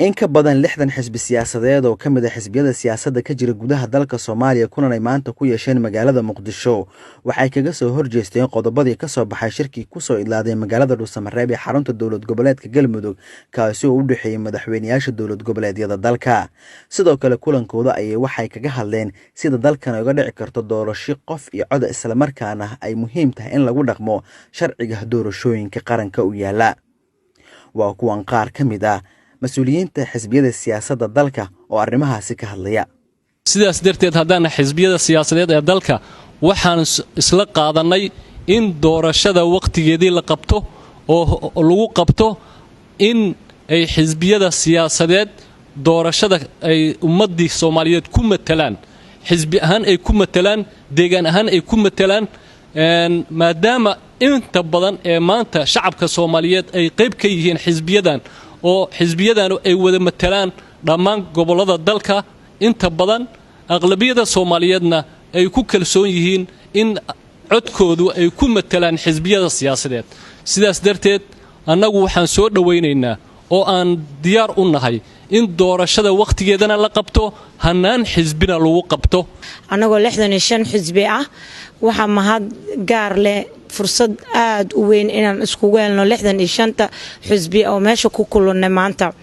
In ka badan 60 xisbi siyaasadeed oo ka mid ah xisbiyada siyaasadda ka jira gudaha dalka Soomaaliya kulan ay maanta ku yeesheen magaalada Muqdisho waxay kaga soo horjeesteen qodobadii ka soo baxay shirkii kusoo idlaaday magaalada Dhuusamareeb ee xarunta dowlad goboleedka Galmudug, kaasi oo u dhexeeyey madaxweyneyaasha dowlad goboleedyada dalka. Sidoo kale kulankooda ayay waxay kaga hadleen sida dalkan uga dhici karto doorasho qof iyo cod, islamarkaana ay muhiim tahay in lagu dhaqmo sharciga doorashooyinka qaranka u yaala. Waa kuwan qaar ka mid ah mas-uuliyiinta xisbiyada siyaasadda dalka oo arrimahaasi ka hadlaya. Sidaas darteed, haddaana xisbiyada siyaasadeed ee dalka, waxaan isla qaadannay in doorashada wakhtigeedii la qabto oo lagu qabto, in ay xisbiyada siyaasadeed doorashada ay ummaddii Soomaaliyeed ku matalaan, xisbi ahaan ay ku matalaan, deegaan ahaan ay ku matalaan, maadaama inta badan ee maanta shacabka Soomaaliyeed ay qayb ka yihiin xisbiyadan oo xisbiyadanu ay wada matalaan dhammaan gobollada dalka inta badan, aqlabiyada Soomaaliyeedna ay ku kalsoon yihiin in codkoodu ay ku matalaan xisbiyada siyaasadeed. Sidaas darteed, annagu waxaan soo dhowaynaynaa oo aan diyaar u nahay in doorashada wakhtigeedana la qabto, hannaan xisbina lagu qabto. Annagoo 65 xisbi ah, waxaa mahad gaar leh fursad aada u weyn inaan iskugu helno 65-ta xisbi oo meesha ku kulannay maanta.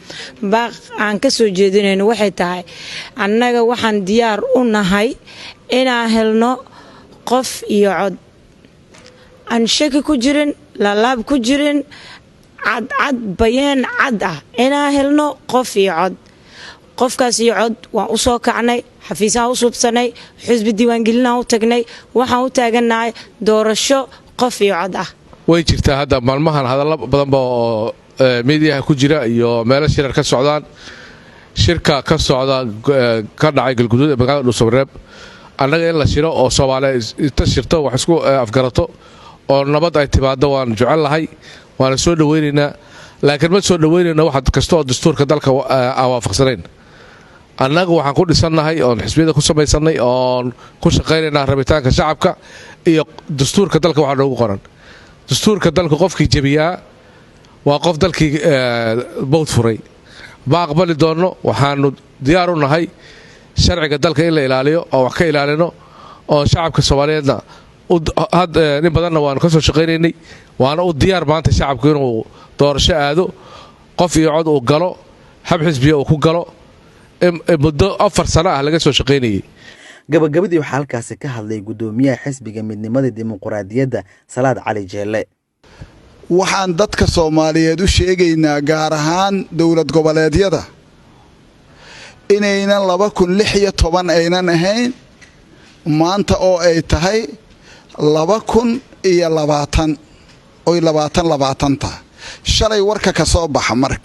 Baaq aan ka soo jeedinayno waxay tahay, annaga waxaan diyaar u nahay inaan helno qof iyo cod, aan shaki ku jirin, laalaab ku jirin, cadcad, bayeen cad ah, inaan helno qof iyo cod. Qofkaas iyo cod waan u soo kacnay, xafiisaha u suubsanay, xisbi diiwaangelinaan u tagnay. Waxaan u taagannahay doorasho qof iyo cod ah. Way jirtaa hadda maalmahan hadallo badanba oo miidiyaha ku jira iyo meelo shirar ka socdaan. Shirka ka socda, ka dhacay Galguduud ee magaalada Dhuusamareeb, annaga in la shiro oo Soomaaliya inta shirto wax isku afgarato oo nabad ay timaado waan jecel lahay, waana soo dhowaynaynaa. Laakiin ma soo dhowaynayno wax kasta oo dastuurka dalka aan waafaqsanayn. Annaga waxaan ku dhisannahay oon xisbiyada ku samaysannay oon ku shaqaynaynaa rabitaanka shacabka iyo dastuurka dalka waxaa noogu qoran. Dastuurka dalka qofkii jebiyaa waa qof dalkii bowd furay. Ma aqbali doonno. Waxaanu diyaar u nahay sharciga dalka in la ilaaliyo oo wax ka ilaalino oo shacabka Soomaaliyeedna in badanna waanu ka soo shaqaynaynay, waana u diyaar maanta shacabku inuu doorasho aado, qof iyo cod uu galo, hab xisbiya uu ku galo, muddo 4 sano ah laga soo shaqaynayay. Gabagabadii waxaa halkaasi ka hadlay guddoomiyaha xisbiga Midnimada Dimuquraadiyadda, Salaad Cali Jeelle. Waxaan dadka Soomaaliyeed u sheegaynaa, gaar ahaan dowlad goboleedyada, inaynan 2016 aynan ahayn maanta oo ay tahay 2020 oy 2020 taha. Shalay warka ka soo baxa marka.